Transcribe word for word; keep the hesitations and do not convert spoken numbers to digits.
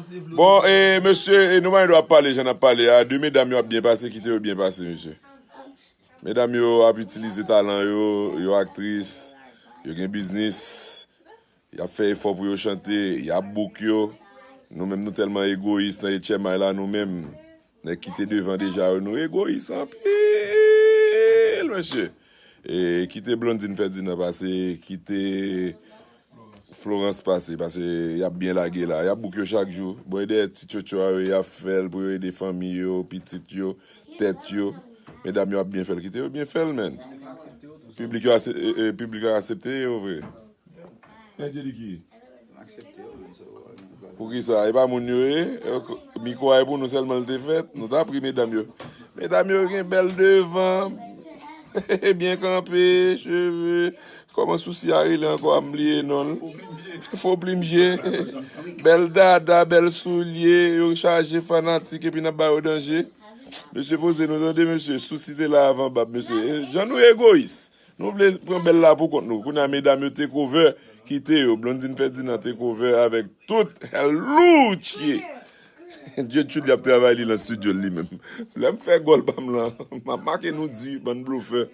Bon, e mesye, e nou pa gen dwa ap pale jan n ap pale a. De medam yo ap byen pase, kite yo byen pase, mesye. Medam yo ap itilize talan yo, yo aktris, yo gen biznis, y ap fè efò pou yo chante, y ap book yo. Nou menm nou tèlman egoyis nan H M I la, nou menm. Nèg ki te devan deja yo, nou egoyis anpil, mesye. E kite Blondine Ferdinand pase, kite Florence pase, paske y ap byen lage la. Y ap book yo chak jou. Bon, e dèyè ti tchotcho a yo, y ap fè l pou yo ede fanmi yo, pitit yo, tèt yo. Medam yo ap byen fè l, kite yo byen fè l, menn. Piblik yo ase-, e, e, piblik la aksepte yo vre. Angeliki. Pou ki sa? E pa moun yo ye? Mikwo a e pou nou sèlman l te fèt. Nou ta pri medam yo. Medam yo gen bèl devan. Byen kanpe, cheve. Kòman sousi a rele ankò, a m bliye non l. Fo plim je. Bèl dada, bèl soulye. Yo chaje fanatik epi n ap ba yo danje. Mesye poze nou tande, mesye. Sousi te la avan bab, mesye. E, jan nou egoyis. Nou vle pran bèl la pou kont nou. Kounye a medam yo take over, kite yo. Blondine Ferdinand take over avèk tout Lucci. Dye Tchoud ap travay li nan studio li menm. Lè m fè gòl pa m lan, m ap make nou di bann blofè.